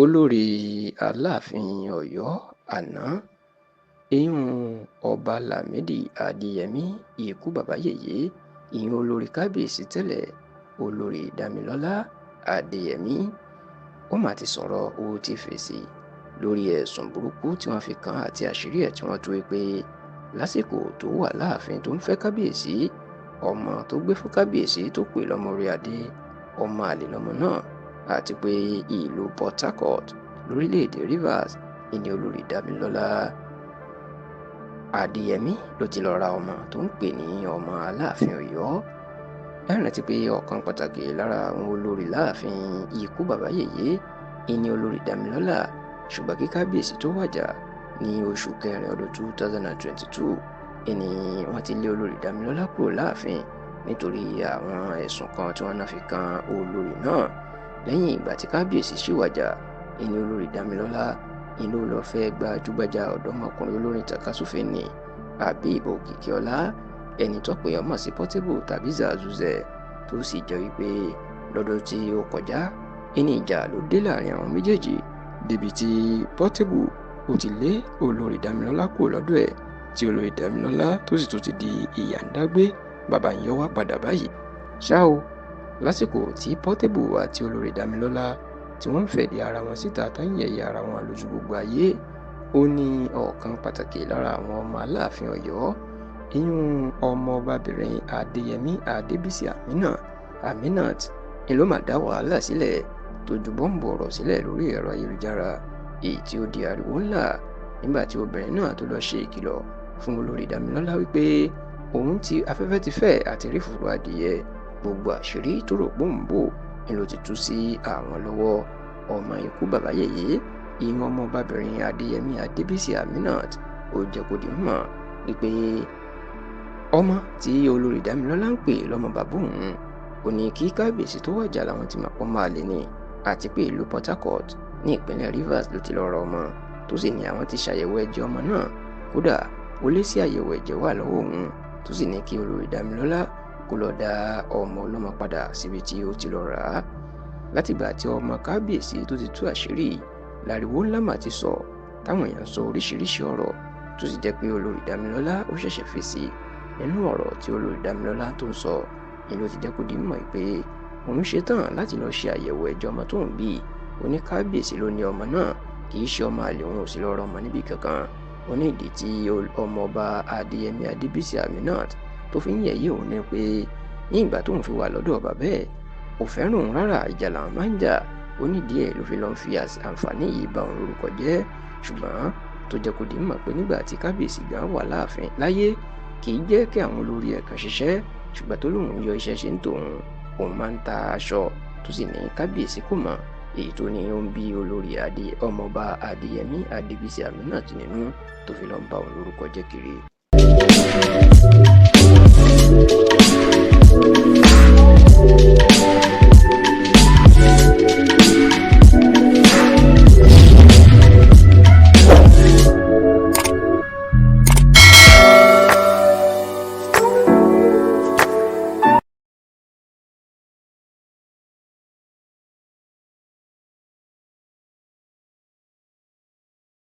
Olórí Aláàfin Ọ̀yọ́ àná, ìyún Ọba Lámìdí Adéyẹmi, ikú bàbá yẹyẹ, ìyún olórí kábíyèsí tẹ́lẹ̀, Olórí Damilọ́lá Adéyẹmi, ó mà ti sọ̀rọ̀. Ó ti fèsì lórí ẹ̀sùn burúkú tí wọ́n fi kàn án àti àṣírí ẹ̀ tí wọ́n tú pé lásìkò tó wà láàfin tó ń fẹ́ kábíyèsí, ọmọ tó gbé fún kábíyèsí tó pè lọ́mọ orí adé, ọmọ àlè lọ́mọ náà, àti pé ìlú Port Harcourt lórílẹ̀‐èdè Rivers ìní Olórí Damilọ́lá Adéyẹmi ló ti lọ́ọ́ ra ọmọ tó ń pè ní ọmọ Aláàfin Ọ̀yọ́. Ẹ rántí pé ọ̀kan pàtàkì lára àwọn olórí láàfin ikú bàbá yèyé ìní Olórí Damilọ́lá, ṣùgbọ́n kí kábíyèsí tó wàjà ní oṣù kẹrin ọdún 2022 ìní wọ́n ti lé Olórí Damilọ́lá kúrò láàfin nítorí àwọn ẹ̀sùn kan tí wọ́n náà fi kan olórí náà. Lẹ́yìn ìgbà tí kábíyèsí sì wàjà, ìní Olórí Damilọ́lá ìlú lọ fẹ́ gbajúgbajà ọ̀dọ́mọkùnrin olórin tàkasúfèé ní Habeeb Òkìkíọlá, ẹni tọ́pọ̀ èèyàn mọ̀ sí Portable tàbí Zazuzẹ, tó sì jẹ́ wípé lọ́dún tí ó kọjá ìní ìjà ló dé láàrin àwọn méjèèjì, débi tí Portable ó ti lé Olórí Damilọ́lá kúrò lọ́dọ̀ ẹ̀, tí Olórí Damilọ́lá tó sì tún ti di ìyàǹdágbé bàbá ń yọ wá padà báyìí. Ṣá o, lásìkò tí Portable àti Olórí Damilọ́lá tí wọ́n ń fẹ̀dí ara wọn síta tán yẹ̀yẹ́ ara wọn lójú gbogbo ayé, ó ní ọ̀kan pàtàkì lára àwọn ọmọ Aláàfin Ọ̀yọ́, ìyún ọmọọbabìnrin Adéyẹmí Adébísí Amina Aminat, ni ló mà dá wàhálà sílẹ̀ tó ju bọ́ǹbù ọ̀rọ̀ sílẹ̀ lórí ẹ̀rọ ayélujára, èyí tí ó di ariwo ńlá nígbà tí obìnrin náà tó lọ ṣe ìkìlọ̀ fún Olórí Damilọ́lá wípé òun ti afẹ́fẹ́ ti fẹ́ àti rí fùrọ̀ adìyẹ, gbogbo àṣírí tó rò pò ń bò ni ló ti tú sí àwọn lọ́wọ́. Ọmọ ikú bàbá yèyé, ìyún ọmọọbabìnrin Adéyẹmí Adébísí Aminat, ó jẹ́ kó di mọ̀ wípé ọmọ tí Olórí Damilọ́lá ń pè lọ́mọ bàbá òun, ó ní kí kábíyèsí tó wàjà làwọn ti mọ̀ pọ́n máa lè ní, àti pé ìlú Port Harcourt ní ìpínlẹ̀ Rivers ló ti lọ́ọ́ ra ọmọ, tó sì ní àwọn ti ṣàyẹ̀wò ẹ̀jẹ̀ ọmọ náà, kódà ó lé sí àyẹ̀wò ẹ̀jẹ̀ wà lọ́wọ́ òun, tó sì ní kí Olórí Damilọ́lá kó lọ́ọ́ dá ọmọ ọlọ́mọ padà síbi tí ó ti lọ́ọ́ rà á. Látìgbà tí ọmọ kábíyèsí tó ti tú àṣírí, láriwo ńlá mà ti sọ, táwọn èèyàn sọ oríṣiríṣi ọ̀rọ̀, tó sì jẹ́ pé Olórí Damilọ́lá ó ṣẹ̀ṣẹ̀ fèsì. Nínú ọ̀rọ̀ tí Olórí Damilọ́lá tó ń sọ ni ló ti jẹ́ kó di mọ̀ pé òun ṣetán láti lọ́ọ́ ṣe àyẹ̀wò ẹ̀jẹ̀ ọmọ tó ń bí. Ó ní kábíyèsí ló ní ọmọ náà, kì í ṣe ọmọ àlè, òun ò sì lọ́ọ́ rọ ọmọ níbì kankan. Ó ní ìdí tí ọmọọba Adéyẹmí Adébísí Aminat tó fi ń yẹ̀yẹ́ òun ni pé ní ìgbà tóun fi wà lọ́dọ̀ bàbá ẹ̀ kò fẹ́ràn òun rárá, ìjà làwọn máa ń jà. Ó ní díẹ̀ ló fi lọ́ọ́ fi àǹfààní yìí ba òun lórúkọ jẹ́, ṣùgbọ́n tó jẹ́ kó di mọ̀ pé nígbà tí kábíyèsí gan wà láàfin láyé kì í jẹ́ kí àwọn olórí ẹ̀ kan ṣiṣẹ́, ṣùgbọ́n tó lóun yọ iṣẹ́ ṣe ń tòun, òun máa ń ta aṣọ, tó sì ní kábíyèsí kò mọ̀, èyí tó ní ó ń bí olórí adé ọmọọba Adéyẹmí Adébísí Aminat nínú tó fi lọ́ọ́ ba òun lórúkọ jẹ́ kiri.